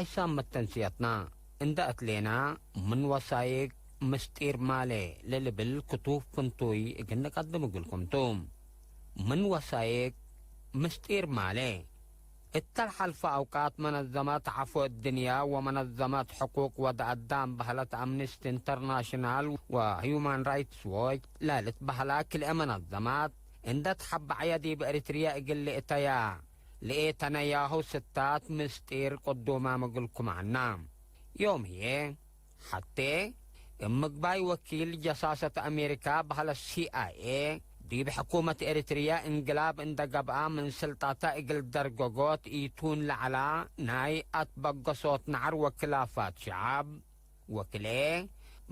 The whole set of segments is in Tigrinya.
ሓይሳም መተንስያትና እንዳ ኣትሌና ምን ወሳይቅ ምስጢር ማለ ለልብል ክቱፍ ፍንቱይ እግንቀድም እግልኩምቱ። ምን ወሳይቅ ምስጢር ማለ እተልሓልፈ ኣውቃት መነዘመት ዓፎ እድንያ ወመነዘመት ሕቁቅ ወድ ኣዳም ባህለት ኣምኒስቲ ኢንተርናሽናል ወሂዩማን ራይትስ ዎች ላልት ባህላ ክልኤ መነዘማት እንደ ተሓባዕያ ዲብ ኤሪትርያ እግል ልእተያ ልኤተነያሁ ስታት ምስጢር ቅዱማም እግልኩም ዓና። ዮም ህዬ ሓቴ እምግባይ ወኪል ጀሳሰት ኣሜሪካ ባህለ ሲኣይኤ ዲብ ሕኩመት ኤሪትርያ እንግላብ እንደ ገብኣ ምን ስልጣታ እግል ደርገጎት ኢቱን ለዐላ ናይ ኣትበገሶት ነዓር ወክላፋት ሸዓብ ወክልኤ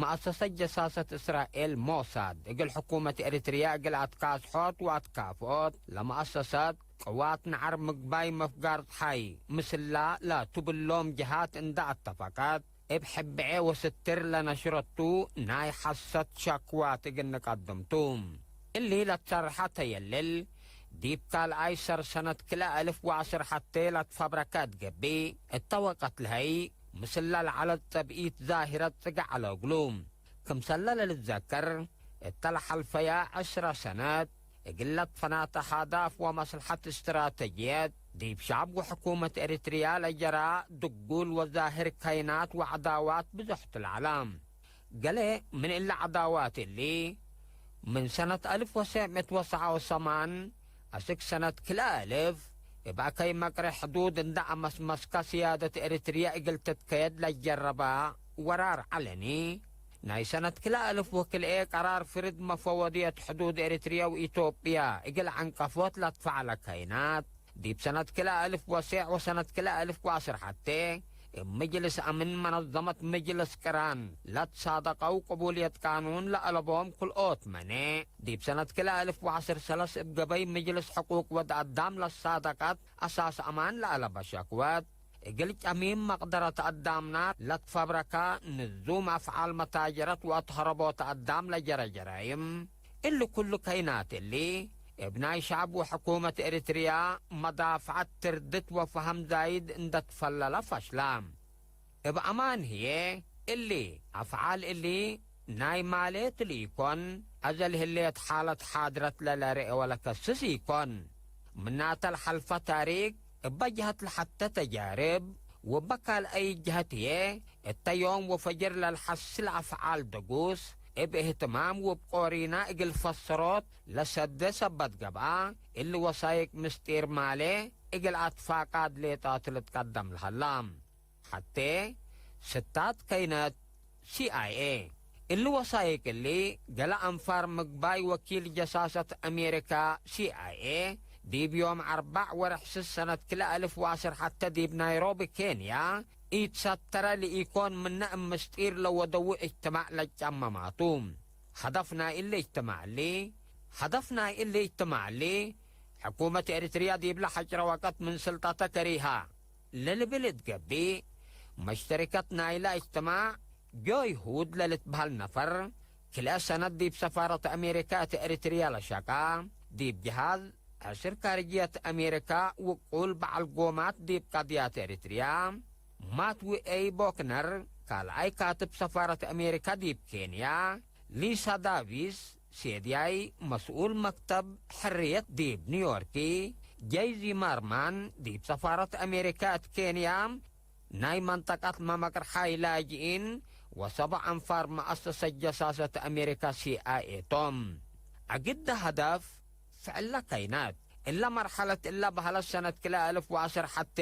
መኣሰሰት ጀሳሰት እስራኤል ሞሳድ እግል ሕኩመት ኤሪትርያ እግል ኣትካስሖት ወኣትካፍኦት ለመኣሰሰት ቅዋት ነዓር ምግባይ መፍጋር ጸሓይ ምስላ ላቱብሎም ጀሃት እንዳ ኣተፈቀት እብ ሕብዔ ወስትር ለነሽረቱ ናይ ሐሰት ሸክዋት እግል ንቀድምቱ። እሊ ለትሰርሐ ተየልል ዲብ ካልኣይ ሰር ሰነት ክልኤ እልፍ ወዐስር ሐቴ ለትፈብረከ እት ገብእ እተ ወቀት ለሀይ ምስለ ለዐለት ጸብኢት ዛሂረት ጽግዕ ዐለ እግሉ። ክምሰለ ለልትዘከር እተ ለሐልፈያ ዕስረ ሰነት እግል ለትፈናተ ሃዳፍ ወመስለሐት እስትራተጅየት ዲብ ሸዐብ ወሕኩመት ኤሪትርያ ለጀራ ድጉል ወዛህር ከይናት ወዐዳዋት ብዞሕ ትለዐላ። ገሌ ምን እለ ዐዳዋት እሊ ምን ሰነት አልፍ ወሰዕ ምእት ወሰዓ ወሰማን አስክ ሰነት ክልኤ አልፍ እብ አከይ መቅሬ ሕዱድ እንዳ አመስመስካ ስያደት ኤሪትርያ እግል ትትከየድ ለጀረባ ወራር ዐለኒ ናይ ሰነት ክልኤ አልፍ ወክልኤ ቀራር ፍርድ መፈወድየት ሕዱድ ኤሪትርያ ወኢትዮጵያ እግል ዐንቀፎት ለትፈዐለ ከይናት ዲብ ሰነት ክልኤ አልፍ ወሴዕ ወሰነት ክልኤ አልፍ ወዐስር ሐቴ እብ ምጅልስ አምን መነዘመት ምጅልስ ቅራን ለትሳደቀው ቅቡልየት ቃኑን ለአለቦም ክልኦት መኔዕ ዲብ ሰነት ክልኤ አልፍ ወዐስር ሰለስ እብ ገበይ ምጅልስ ሕቁቅ ወድ አዳም ለሳደቀት አሳስ አማን ለአለበ ሸክወት እግል ጨሚም መቅደረት አዳምና ለትፈብረካ ንዙም አፍዓል መታጀረት ወአትሀረቦት አዳም ለጀረጀራይም እሊ ኩሉ ከይናት እሊ እብ ናይ ሸዕብ ወሕኩመት ኤሪትርያ መዳፍዐት ትርድት ወፈሀም ዛይድ እንደ ትፈለለ ፈሽላ። እብ አማን ህዬ እሊ አፍዓል እሊ ናይ ማሌት ልኢኮን፣ አዘል ህሌት ሓለት ሓድረት ለለርኤ ወለከስስ ኢኮን። ምናተ ለሐልፈ ታሪክ እበ ጀሀት ለሐተ ተጃርብ ወእበ ካልአይ ጀሀት ህዬ እተ ዮም ወፈጅር ለልሐስል አፍዓል ደጉስ እብ እህትማም ወእብ ቆሪና እግል ፈሰሮት ለሰደ ሰበት ገብአ፣ እሊ ወሳይቅ ምስጢር ማሌ እግል አትፋቃድ ሌጣቱ ልትቀደም ለሀላ። ሐቴ ስታት ከይነት ሲአይኤ። እሊ ወሳይቅ እሊ ገለ አንፋር ምግባይ ወኪል ጀሳሰት አሜሪካ ሲአይኤ ዲብ ዮም አርባዕ ወርሕ ስስ ሰነት ክልኤ አልፍ ወዐስር ሐተ ዲብ ናይሮቢ ኬንያ ኢትሰተረ ልኢኮን ምነ እብ ምስጢር ለወደዉ እጅትማዕ ለጨመማቱ። ሀደፍ ናይ እሊ እጅትማዕ እሊ ሀደፍ ናይ እሊ እጅትማዕ እሊ ሕኩመት ኤሪትርያ ዲብለ ሐጭረ ወቀት ምን ስልጠተ ከሪሃ ለልብል እት ገብእ፣ መሽተሪከት ናይለ እጅትማዕ ጆይ ሁድ ለልትበሀል ነፈር፣ ክልኤ ሰነት ዲብ ሰፋረት አሜሪካ እት ኤሪትርያ ለሸቃ፣ ዲብ ጀሃዝ ሕስር ካርጅየት አሜሪካ ውቁል በዐል ጎማት ዲብ ቀድያት ኤሪትርያ፣ ማት ዊኤይ ቦክነር፣ ካልኣይ ካትብ ሰፋረት አሜሪካ ዲብ ኬንያ፣ ሊሳ ዳቪስ፣ ሴድያይ መስኡል መክተብ ሕርየት ዲብ ኒውዮርኪ፣ ጄይ ዚመርማን ዲብ ሰፋረት አሜሪካ እት ኬንያ፣ ናይ መንጠቀት መመቅርሓይ ላጅኢን ወሰብዕ አንፋር መአሰሰት ጀሳሰት አሜሪካ ሲአይኤ ቶም። አግደ ሀደፍ ፍዕለ ከይናት። እለ መርሐለት እለ በሀለት ሰነት ክልኤ አልፍ ወዐስር ሐቴ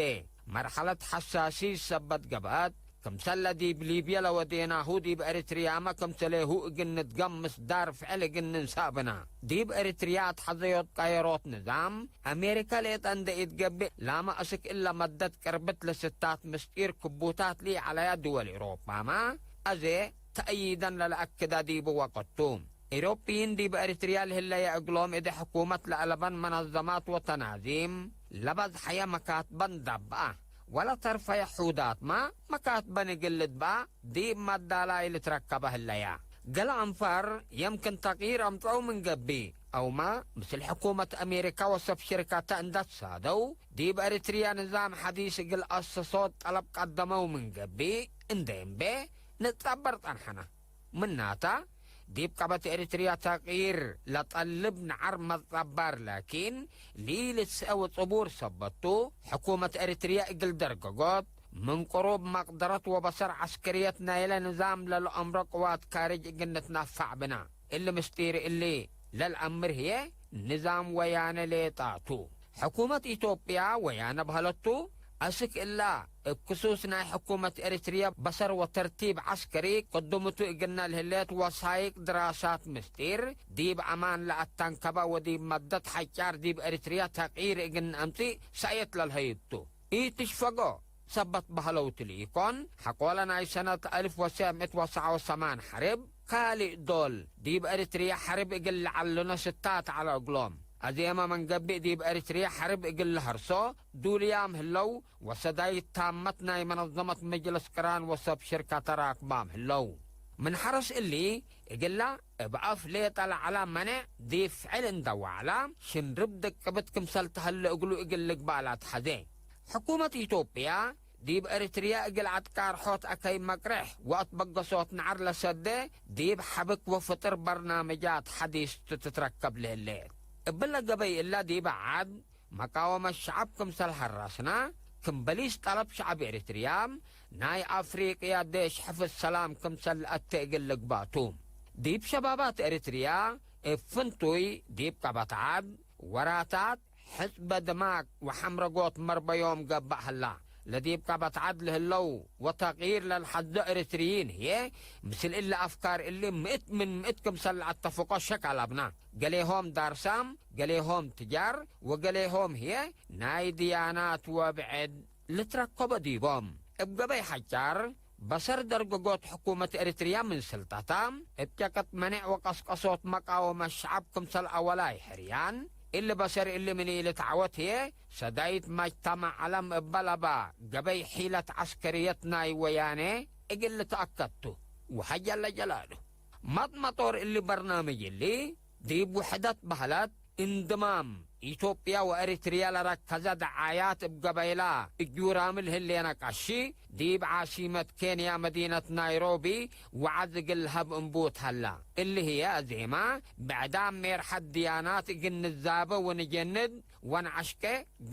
መርሐለት ሐሳሲ ሰበት ገብአት፣ ክምሰለ ዲብ ሊብየ ለወዴናሁ ዲብ ኤሪትርያመ ክምሰሌሁ እግል ንትገምስ ዳር ፍዕል እግል ንንሳእ ብነ። ዲብ ኤሪትርያ አትሐዘዮት ቀየሮት ንዛም፣ አሜሪካ ሌጠ እንደ ኢትገብእ ላመ አስክ እለ መደት ቅርብት ለስታት ምስጢር ክቡታት ሊዐለያ ድወል ኤውሮጳመ፣ አዜ ተእይደን ለለአክደ ዲቡ ወቅቱ። ኤውሮፕይን ዲብ ኤሪትርያ ለህለየ እግሎም እደ ሕኩመት ለአለበን መነዘማት ወተናዚም ለበዝሐየ መካትበን ዳብአ፣ ወለተርፈየ ሑዳትመ መካትበን እግል ልድብአ ዲብ መዳላይ ልትረከበ ህለየ። ገለ አንፋር የምክን ተቅይር አምጽአው ምን ገብእ፣ ኣውማ ምስል ሕኩመት ኣሜሪካ ወሰብ ሽርካታ እንዳትሳደው፣ ዲብ ኤሪትርያ ንዛም ሓዲስ እግል ኣሰሶት ጠለብ ቀደመው ምን ገብእ እንዴምቤ ንጻበር ጸንሐና። ምናታ፣ ዲብ ቀበት ኤሪትርያ ተቅይር ለጠልብ ነዓር መጻባር ላኪን፣ ሊልትሰ ወጽቡር ሰበቱ፣ ሕኩመት ኤሪትርያ እግል ደርገጎት፣ ምን ቅሩብ መቅደረት ወበሰር ዐስከርየት ናይለ ንዛም ለልአምሮ ቅዋት ካርጅ እግል ንትናፋዕ ብና። እሊ ምስጢር እሊ ለልአምር ህዬ ንዛም ወያነ ሌጣቱ። ሕኩመት ኢትዮጵያ ወያነ በህለቱ፣ አስክ እላ እብ ክሱስ ናይ ሕኩመት ኤሪትርያ በሰር ወተርቲብ ዐስከሪ ቅድምቱ እግልነ ለህሌት ወሳይቅ ድራሳት ምስጢር ዲብ አማን ለአተንከበ ወዲብ መደት ሐጫር ዲብ ኤሪትርያ ተቅይር እግል ነአምጽእ ሰእየት ለልሀይብቱ። ኢትሽፈጎ ሰበት በህለው ትልኢኮን፣ ሐቆለ ናይ ሰነት አልፍ ወሰዕ ምእት ወሰዓ ወሰማን ሐርብ፣ ካልእ ዶል፣ ዲብ ኤሪትርያ ሐርብ እግል ለዐልኖ ስታት ዐለ እግሎም። አዜመ ምን ገብእ ዲብ ኤሪትርያ ሐርብ እግል ለሀርሶ ዱልያም ህለው፣ ወሰዳይት ታመት ናይ መነዘመት መጅልስ ቅራን ወሰብ ሽርካ ተራክባም ህለው። ምን ሐረስ እሊ፣ እግላ እብ አፍ ሌጠ ለዐላ መኔዕ ዲብ ፍዕል እንደ ወዐላ፣ ሽንርብ ድቅብት ክምሰል ተሀለ እግሉ እግል ልግባእ ለአትሐዜ። ሕኩመት ኢትዮጵያ፣ ዲብ ኤሪትርያ እግል አትቃርሖት አከይ መቅሬሕ ወአትበገሶት ነዓር ለሰዴ፣ ዲብ ሐብክ ወፍጥር በርናምጃት ሐዲስ ትትረከብ ለህሌት። እብለ ገበይ እላ ዲበ ዐድ መቃወመት ሸዐብ ክምሰል ሐራስና፣ ክም በሊስ ጠለብ ሸዐብ ኤሪትርያ፣ ናይ አፍሪቅያ ዴሽ ሕፍዝ ሰላም ክምሰል ለአቴ እግል ልግባቱ። ዲብ ሸባባት ኤሪትርያ፣ እብ ፍንቱይ ዲብ ቀበት ዐድ፣ ወራታት፣ ሕጽበ ድማግ ወሐምረጎት መርበዮም ገብእ ሀላ። ለዲብ ቀበት ዐድ ለህለው ወተቅይር ለልሐዞ ኤሪትርይን ህዬ፣ ምስል እሊ አፍካር እሊ ምእት ምን ምእት ክምሰል ለአተፍቆ ሸክ አለብና። ገሌሆም ዳርሳም፣ ገሌሆም ትጃር፣ ወገሌሆም ህዬ ናይ ድያናት ወብዕድ ልትረከቦ ዲቦም። እብ ገበይ ሐጫር፣ በሰር ደርገጎት ሕኩመት ኤሪትርያ ምን ስልጠታ፣ እብ ጨቀጥ መኔዕ ወቀስቀሶት መቃወመት ሸዐብ ክምሰል አወላይ ሕርያን፣ እሊ በሰር እሊ ምን ኢልትዐወት ህዬ፣ ሰዳይት መጅተማዕ ዐለም እበ ለባ ገበይ ሒለት ዐስከርየት ናይ ወያኔ እግል ልትአከድ ቱ። ወሐጀለ ጀላሉ። መጥመጦር እሊ በርናምጅ እሊ፣ ዲብ ውሕደት በህለት፣ እንድማም ኢትዮጵያ ወኤሪትርያ ለረከዘ ደዓያት እብ ገበይላ እጁራምል ህሌነ ቀሺ፣ ዲብ ዓሲመት ኬንያ መዲነት ናይሮቢ ወዐዝ እግል ለሀብ እንቡት ሀላ። እሊ ህዬ አዜማ፣ ብዕዳም ሜርሐት ድያናት እግል ንዛበ ወንጀንድ ወንዐሽቄ፣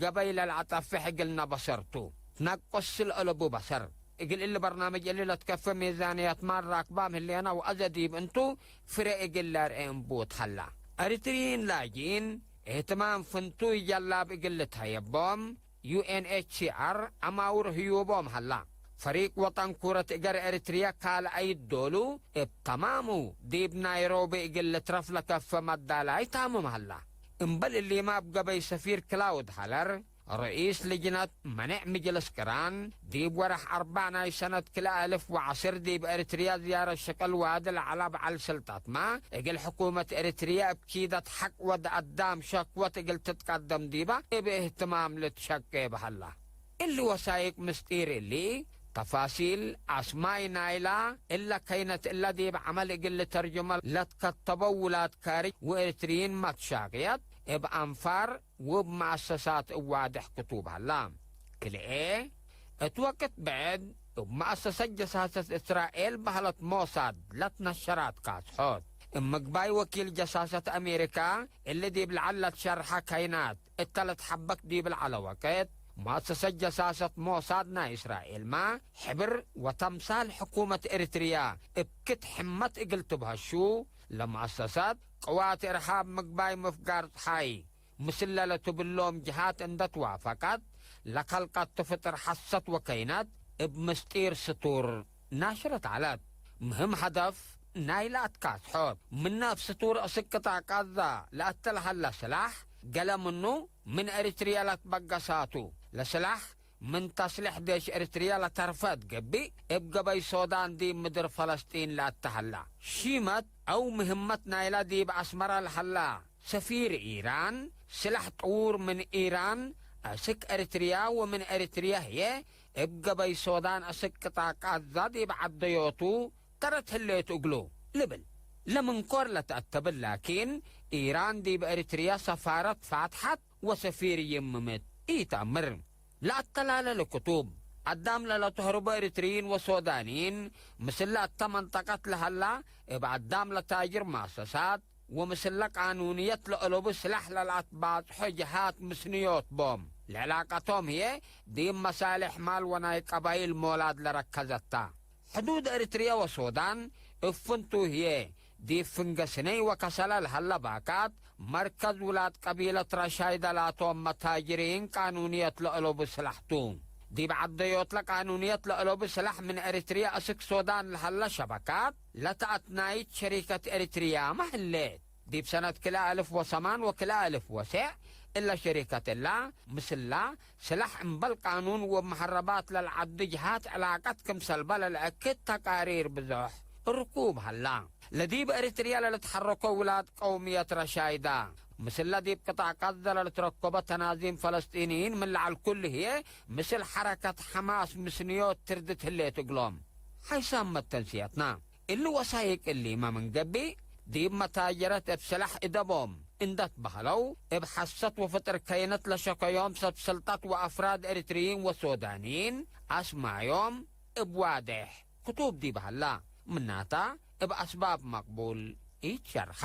ገበይለ ለአጠፍሕ እግል ነበሰርቱ። ትነቅስ ለአለቡ በሰር። እግል እሊ በርናምጅ እሊ ለትከፌ ሚዛንየት ማል ራክባም ህሌነ ወአዜ ዲብ እንቱ፣ ፍሬ እግል ለርኤ እንቡት ሀላ። ኤሪትርይን ላጅኢን እህትማም ፍንቱይ ጀላብ እግል ልትሀየቦም፣ ዩ ኤን ኤች ሲ አር አማውር ህዩቦም ሀላ። ፈሪቅ ወጠን ኩረት እገር ኤሪትርያ ካልአይት ዶሉ እብ ተማሙ ዲብ ናይሮቢ እግል ልትረፍ ለከፈ መዳላይ ታምም ሀላ። እምበል እሊማ እብ ገበይ ሰፊር ክላውድ ሀለር፣ ርኢስ ልጅነት መኔዕ ምጅልስ ቅራን፣ ዲብ ወርሕ አርባዕ ናይ ሰነት ክልኤ አልፍ ወዐስር ዲብ ኤሪትርያ ዝያረት ሸቀል ዋዲ ለዐላ በዐል ስልጣትማ፣ እግል ሕኩመት ኤሪትርያ እብ ኪደት ሐቅ ወድ አዳም ሸክወት እግል ትትቀደም ዲባ እብ እህትማም ልትሸቄ በሀላ። እሊ ወሳይቅ ምስጢር እሊ፣ ተፋሲል አስማይ ናይላ፣ እለ ከይነት እለ ዲብ ዐመል እግል ልተርጅመ ለትከተበው ውላድ ካርጅ ወኤሪትርይን መትሻቅየት፣ እብ አንፋር፣ ውብ መአሰሳት እዋድሕ ክቱብ ሀላ። ክልኤ፣ እት ወቅት ብዕድ እብ መአሰሰት ጀሳሰት እስራኤል በህለት ሞሳድ ለትነሸራት ካስሖት፣ እብ ምግባይ ወኪል ጀሳሰት አሜሪካ እሊ ዲብ ለዐል ለትሸርሐ ከይናት እተ ለትሐበክ ዲብ ለዐለ ወቅት፣ መአሰሰት ጀሳሰት ሞሳድ ናይ እስራኤልማ፣ ሕብር ወተምሳል ሕኩመት ኤሪትርያ እብ ክት ሕመት እግል ትብሀሹ፣ ለመአሰሰት ቅዋት እርሃብ ምግባይ ምፍጋር ጸሓይ፣ ምስለ ለትብሎም ጅሃት እንደ ትዋፈቀት፣ ለከልቀት ትፍጥር ሐሰት ወከይነት እብ ምስጢር ስቱር ናሽረት ዐለት። ምህም ሀደፍ ናይለ አትካስሖት፣ ምነ እብ ስቱር እስክ ቅጣዕ ቃዛ ለአተ ለሀለ ስላሕ፣ ገሌ ምኑ ምን ኤሪትርያ ለትበገሳቱ። ለስላሕ ምን ተስሊሕ ዴሽ ኤሪትርያ ለተርፈ እት ገብእ፣ እብ ገበይ ሶዳን ዲብ ምድር ፈለስጢን ለአተ ሀላ። ሺመት አው ምህመት ናይላ ዲብ አስመራ ለሀላ ሰፊር ኢራን፣ ስላሕ ጥዉር ምን ኢራን አስክ ኤሪትርያ ወምን ኤሪትርያ ህዬ እብ ገበይ ሶዳን አስክ ቅጣዕ ቃዛ ዲብ ዐደዮቱ ተረት ህሌት እግሉ ልብል። ለምንኮር ለተአተብል ላኪን፣ ኢራን ዲብ ኤሪትርያ ሰፋረት ፋትሐት ወሰፊር ይምምት ኢተአምር። ለአተላለ ለክቱብ፣ አዳም ለለተህርቦ ኤሪትርይን ወሶዳንይን፣ ምስለ እተ መንጠቀት ለሀላ እብ አዳም ለታጅር ማሰሳት፣ ወምስለ ቃኑንየት ለአለቡ ስላሕ ለለአትባጽሖ ጀሃት ምስንዮት ቦም። ለዕላቀቶም ህዬ ዲብ መሳልሕ ማል ወናይ ቀባይል ሞላድ ለረከዘታ። ሕዱድ ኤሪትርየ ወሶዳን እብ ፍንቱ ህዬ፣ ዲብ ፍንገ ስነይ ወከሰለ ለሀለ ባካት፣ መርከዝ ውላድ ቀቢለት ረሻይደ ላቶም መታጅሪን ቃኑንየት ለአለቡ ስላሕቱ። ዲብ ዐደዮትለ ቃኑንየት ለአለቡ ስላሕ ምን ኤሪትርየ እስክ ሶዳን ለሀለ ሸበካት፣ ለተአትናይት ሸሪከት ኤሪትርያመ ህሌት። ዲብ ሰነት ክልኤ አልፍ ወሰማን ወክልኤ አልፍ ወሴዕ እለ ሸሪከት እላ፣ ምስላ ስላሕ እምበል ቃኑን ወመሐረባት ለልዓዱ ጅሃት ዕላቀት ክምሰልበ ለልአክድ ተቃሪር ብዞሕ ርኩብ ሀላ። ለዲብ ኤሪትርያ ለልትሐረኮ ውላድ ቀውምየት ረሻይዳ፣ ምስለ ዲብ ቅጣዕ ቀዘ ለልትረከቦ ተናዚም ፈለስጢንይን ምን ለዐል ኩሉ ህዬ፣ ምስል ሐረከት ሐማስ ምስንዮት ትርድት ህሌት እግሎም። ሓይሳም መተንስየትና። እሊ ወሳይቅ እሊመ ምን ገብእ፣ ዲብ መታጀረት እብ ስላሕ እደቦም እንደ ትበህለው፣ እብ ሐሰት ወፍጥር ከይነት ለሸከዮም ሰብ ስልጠት ወአፍራድ ኤሪትርይን ወሶዳንይን፣ አስማዮም እብ ዋዴሕ ክቱብ ዲብ ሀላ፣ ምናታ እብ አስባብ መቅቡል ኢትሸርሐ።